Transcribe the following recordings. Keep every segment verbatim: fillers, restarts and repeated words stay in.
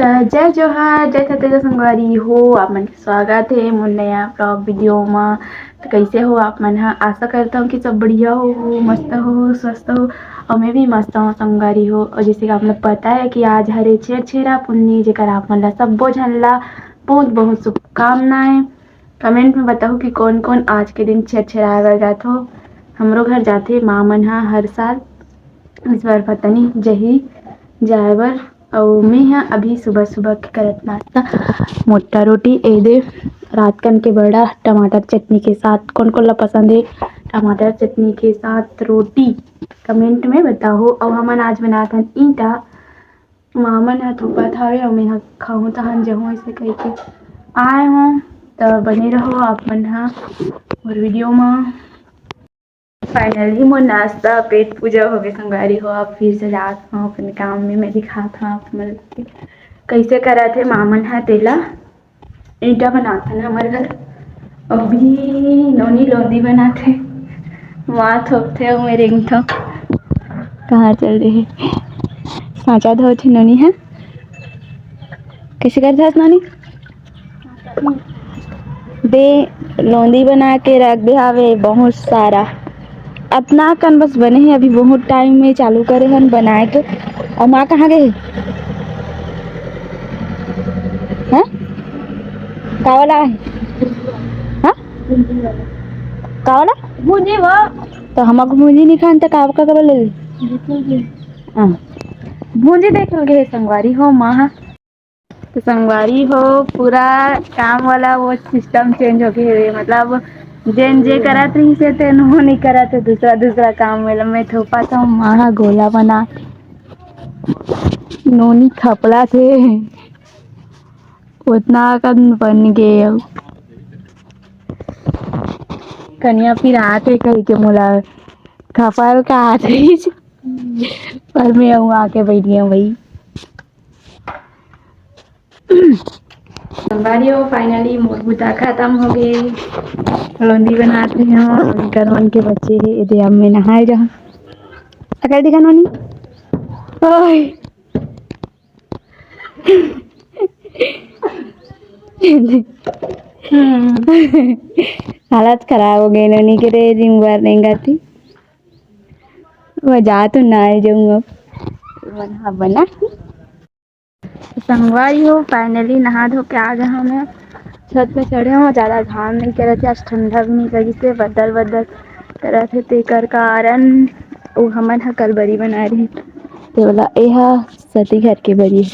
त जय जोहार, जय छत्तीसगढ़ संगवारी हो, आप मन के स्वागत हे मोर नया vlog video म। त कइसे हो आप मन ह? आशा करत हव कि सब बढ़िया हो, मस्त हो, स्वस्थ हो, अउ मैं भी मस्त हव संगवारी हो। अउ जइसे कि आप मन ल पता हे कि आज हरे छेरछेरा पुन्नी, जेकर आप मन ल सब्बो झन ल बहुत बहुत शुभकामनाएं। Comment में बताहू कि कोन कोन आज के दिन छेरछेराए बर जाथो। हमरो घर जाथे माँ मन ह हर साल, इस बार पता नहीं जही जाए बर। अउ मैं ह अभी सुबह सुबह के करत नाश्ता, मोटा रोटी, ए दे रात कन के बड़ा टमाटर चटनी के साथ। कोन कोन ला पसंद हे टमाटर चटनी के साथ रोटी, comment में बताहू। अउ हमन आज बनात हन ईंटा, माँ मन ह थोपत हवे अउ मैं ह खाहूँ तहन जहूँ, ऐसे कहिके आए हों। त बने रहो आप मन ह मोर video म। Finally मोर नाश्ता पेट पूजा होगे संगवारी हो। अब फिर से जात हूँ अपने काम में, मैं दिखात हूँ आप मन के कैसे करत हे माँ मन ह तेला। ईंटा बनात हन हमर घर। अभी नोनी लोंदी बनात हे, माँ थोपथे अउ मैं रेंगथव। कहाँ चल रही हे? सांचा धोत हे नोनी ह। कैसे करत हस नोनी? दे, लोंदी बना के रख दे हावे बहुत सारा। अतना कन बस बने हे, अभी बहुत time में चालू करे हन बनाए के। अउ माँ कहाँ गए हे? हैं? का वाला आहे? हाँ? का वाला? भूंजी वो। त हमको भूंजी नहीं खान, त का, का, का वाला ले? हाँ। भूंजी देख लगे हे संगवारी हो, माँ ह। त संगवारी हो, पूरा काम वाला वो system change हो गए हे, मतलब जेन जे करत रहिस हे, तेन वो नहीं करत हे, दूसरा दूसरा काम वाला। मैं थोपत हव, माँ ह गोला बना, नोनी खपला थे, उतना अकन बन गए। अउ कनिया फिर आत हे कहि के मोला खपल का आत रहिस, पर मैं अउ आके बैठ गया भाई। संगवारी हो, finally मोर बुता खत्म हो गए। लोंदी बनात हे हम, अउ एकर मन के बचे हे, एदे अब मैं नहाए जाहूँ। अगर दिखा नोनी, ओए। हम्म। हालत खराब हो गए नोनी के रे, दिन भर रेंगत हे। मैं जा तो नहाए जाऊँ अब। मन हा बना। संगवारी हो, finally नहा धो के आ गए हन। छत में चढ़े हव, ज्यादा घाम नहीं करत हे, आज ठंडा भी नहीं लगिस हे, बदल बदल करत हे, तेकर कारण ओ हमन ह कल बरी बनाए रही। ते वाला ए ह सती घर के बरी,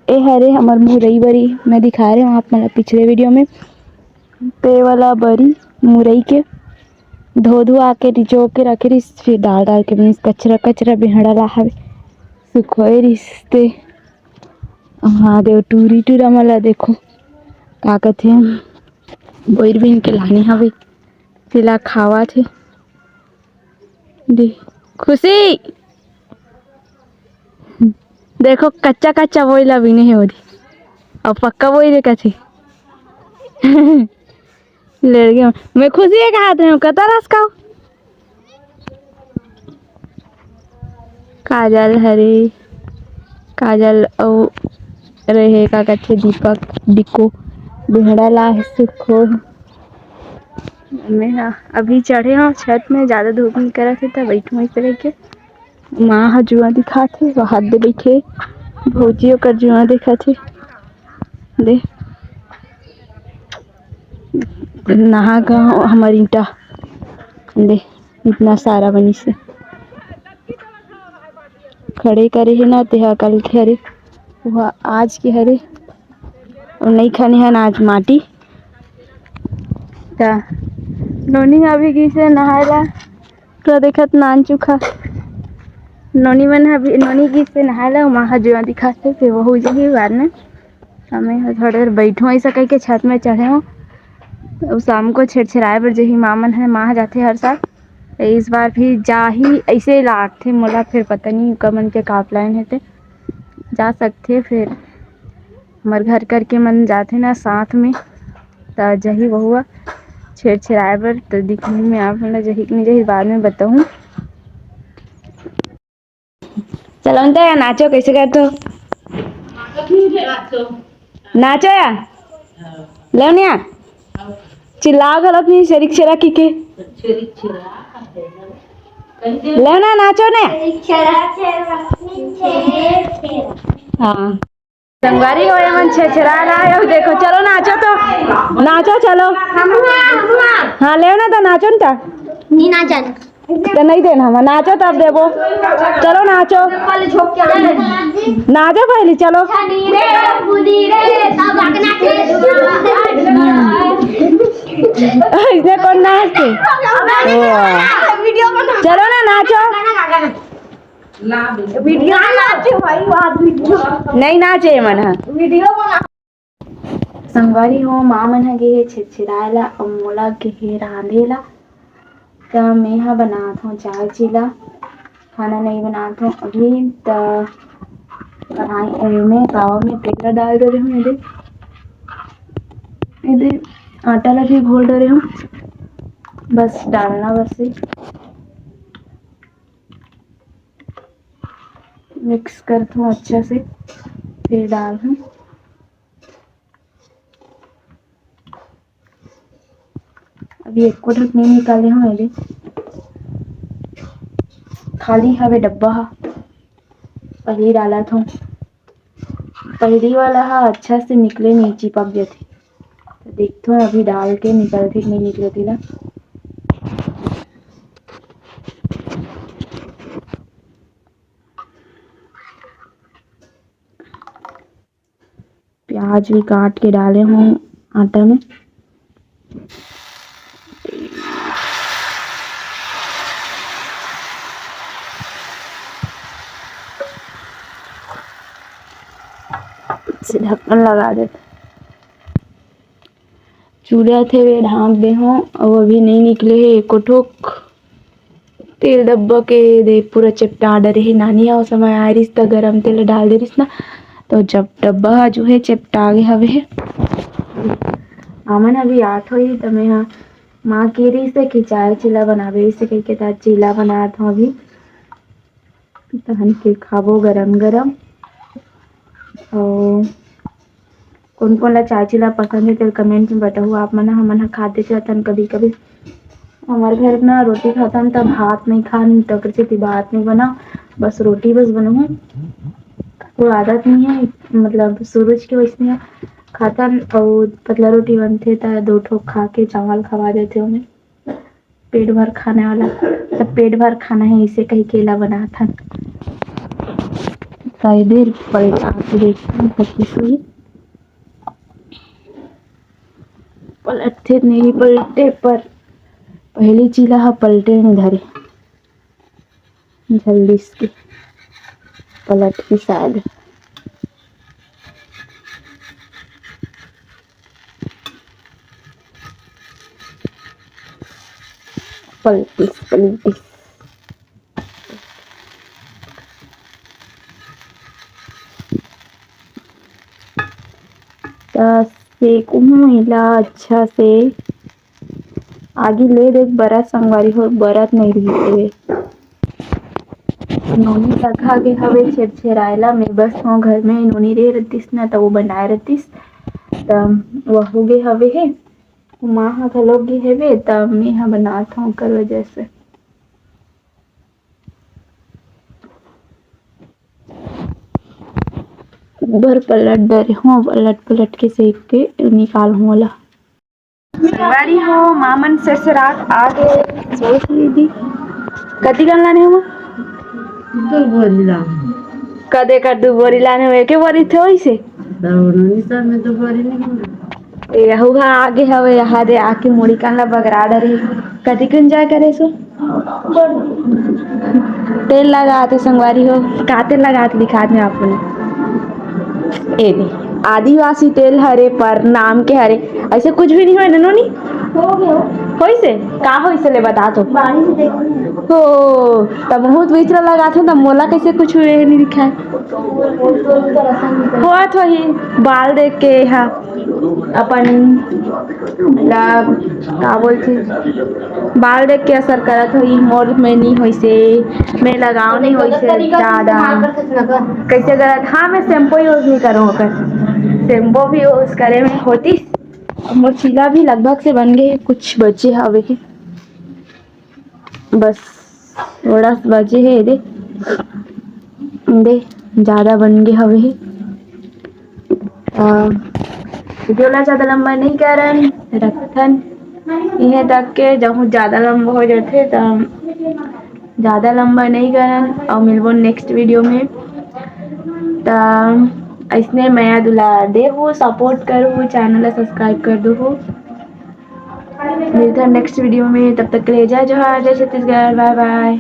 ए हरे हमर मुरई बरी, मैं दिखाए रहे हव आप मन ला पिछले video में। ते वाला बरी मुरई के धो धुआ के निचो के रखे रहिस, फिर डाल डाल के बनिस, कचरा कचरा बेहड़ा ला हवे, सुखोए रहिस ते। हाँ, दे टूरी टूरा मन ला देखो, का कथे, बोइर बीन के लाने हवे, तेला खावत हे। दे, खुशी, देखो, कच्चा कच्चा बोइर ला बीने हे ओदे, अउ पक्का बोइर हे कथे। लड़ गया। मैं खुशी हे कहात रहे हव, कता रस खाओ। काजल हरे, काजल अउ रहे का कथे दीपक, डिको, बेहड़ा ला हे सुखो। मैं हा अभी चढ़े हव छत में, ज्यादा धूप नहीं करत हे त बैठूं ऐसे करके। माँ ह जुआ दिखात हे, वो हाथ दे बइठे, भौजी ओकर जुआ देखत हे। दे, नहा का हमर ईंटा, दे, इतना सारा बनिस हे। खड़े करे हे ना, तेहा कल के हरे, वो आज के हरे, अउ नई खने हन आज माटी। त नोनी अभी गिस हे नहाए ला, तो देखत नान चुखा। नोनी मन ह भी, नोनी गिस हे नहाए ला, माँ ह जुआ दिखात हे, फिर वो हो जाही बाद में। त मैं ह थोड़ा देर बैठूं, ऐसा कहिके छत में चढ़े हव। अउ शाम को छेरछेराए बर जही माँ मन ह, माँ ह जाथे हर साल। त इस बार भी जाही, ऐसे लागथे मोला, फिर पता नहीं ओकर मन के का plan हे, ते जा सकथे। फिर हमर घर करके मन जाथे ना साथ में, त जही बहुआ छेरछेराए बर, त दिखही मैं आप मन ला जही कि नहीं जही, बाद में बताहूँ। चलो अंते नाचो, कैसे करथो? नाचो या, लेव ना, चिल्लाव घलोक नहीं, छेरिक छेरा कहिके। लेव ना, नाचो ना। हाँ। संगवारी हो, एमन छेरछेरा ला हे, अउ देखो, चलो नाचो तो, नाचो, चलो। हाँ, लेव ना तो नाचो ना ता। नहीं नाचन। तो नहीं देना हम, नाचो तब देबो। चलो नाचो। पहले झोंक के आ। नाचो पहले, चलो। छनी रे, फुनी रे, सब आके नाचे। इसने कौन नाचते? वीडियो बना। चलो ना, नाचो। वीडियो नाचे भाई, वो आदमी। नहीं नाचे मन ह। वीडियो बना। संगवारी हो, माँ मन ह गे हे छेरछेराए ला, अउ मोला गे हे रांधे ला। त मैं ह बनात हव चाय चीला, खाना नहीं बनात हव अभी। त कढ़ाई, एमे तावा में तेल ला डाल दे रहे हूँ, एदे, एदे आटा ला भी घोल दे रहे हूँ, बस डालना बस हे। मिक्स करथों अच्छा से, फिर डालहूँ। अभी एको ठक नहीं निकाले हूँ, अभी खाली हवे डब्बा हा, अभी डालत हूँ। पहिली वाला हा अच्छा से निकले नहीं, चिपक जथे। तो देखथों अभी डाल के निकलथे कि नहीं निकलथे ला। प्याज भी काट के डाले हूँ आटा में। से ढक्कन लगा देते। चूल्हा थे वे ढांप दे हूँ, अउ अभी नहीं निकले हे एको ठोक। तेल डब्बा के दे पूरा चेपटा डरे हे। नानी हा ओ समय आए रिस त गरम तेल डाल दे रिस ना, तो जब डब्बा हा जो है चेपटा गे हवे हे। आमन अभी आत होही त मैं हा माँ के रिस हे कि चाय चीला बनाबे, इसे कहिके त चीला बनात हूँ अभी। तहन के खाबो गरम गरम। अउ कोन कोन ला चाय चीला पसंद हे, तेला कमेंट में बताहू आप मन। हमन ह खाते रहथन कभी कभी। हमर घर ना रोटी खाथन त भात नहीं खान, तकर सेती भात नहीं बना, बस रोटी बस बनहूँ। कोई आदत नहीं है, मतलब शुरू के वैसने खाथन, अउ पतला रोटी बनथे त दो ठोक खा के चावल खवा देथे ओमे। पेट भर खाने वाला, सब पेट भर खाना है, इसे कही केला बनात हन। कई देर पलटा के देखथन, पच्चीस हुई। पलटथे नहीं पलटे, पर पहली चीला ह पलटे नहीं धरे, जल्दी से पलट के शायद। पलटिस, पलटिस। त सेकहूँ एला अच्छा से। आगी ले देख बरत संगवारी हो, बरत नहीं रहिस हे। नोनी सखा गे हवे छेरछेराए ला, मैं बस हूँ घर में, नोनी रे रहतिस ना, त वो बनाए रहतिस, त वहू गे हवे हे। माँ ह घलो गे हवे, त मैं ह बनात हूँ, ओकर वजह से। ऊपर पलट डरे हूँ, पलट पलट के सेक के निकाल हूँ ओला। संगवारी हो, माँ मन से, से रात आ गए, सोच ली दी। कति कन लाने हो? दो बोरी लाने। कदे कर दो बोरी लाने हो, एके बोरी थे वैसे? तो उन्होंने सब में दो बोरी नहीं होना। ए, हुआ आगे हवे, यहाँ दे आके मुड़ी कान ला बगरा डरे। कति कन जाए करे सो? तेल लगात हे संगवारी हो, का तेल लगात हे दिखात हे आप मन। ए दे, आदिवासी तेल हरे पर नाम के हरे, ऐसे कुछ भी नहीं होय ना नोनी? होइसे? का होइसे ले बता तो। हो, त बहुत विचित्र लगाथे, त मोला कइसे कुछ ये नहीं दिखाए। होत होही, बाल देख के हा अपन ला, का बोलथे, बाल देख के असर करत होही। मोर में नहीं होइसे, मैं लगाव नहीं होइसे ज्यादा। कैसे करत, हाँ, मैं शैम्पू यूज नहीं करूँ ओकर, शैम्पू भी यूज करे में होती। अब मोर चीला भी लगभग से बन गए, कुछ बचे हवे के, बस थोड़ा सा बचे है। दे, दे, ज्यादा बन गए हवे हे। आ, वीडियो ला ज्यादा लंबा नहीं करन, रखथन इहे तक के। जब ज्यादा लंबा हो जाथे त ज्यादा लंबा नहीं करन, और मिलबो नेक्स्ट वीडियो में। त ऐसने मया दुलार देहू, सपोर्ट करू, चैनल ला सब्सक्राइब कर दू। मिलथन नेक्स्ट वीडियो में, तब तक के लिए जय जोहार, जय छत्तीसगढ़, बाय बाय।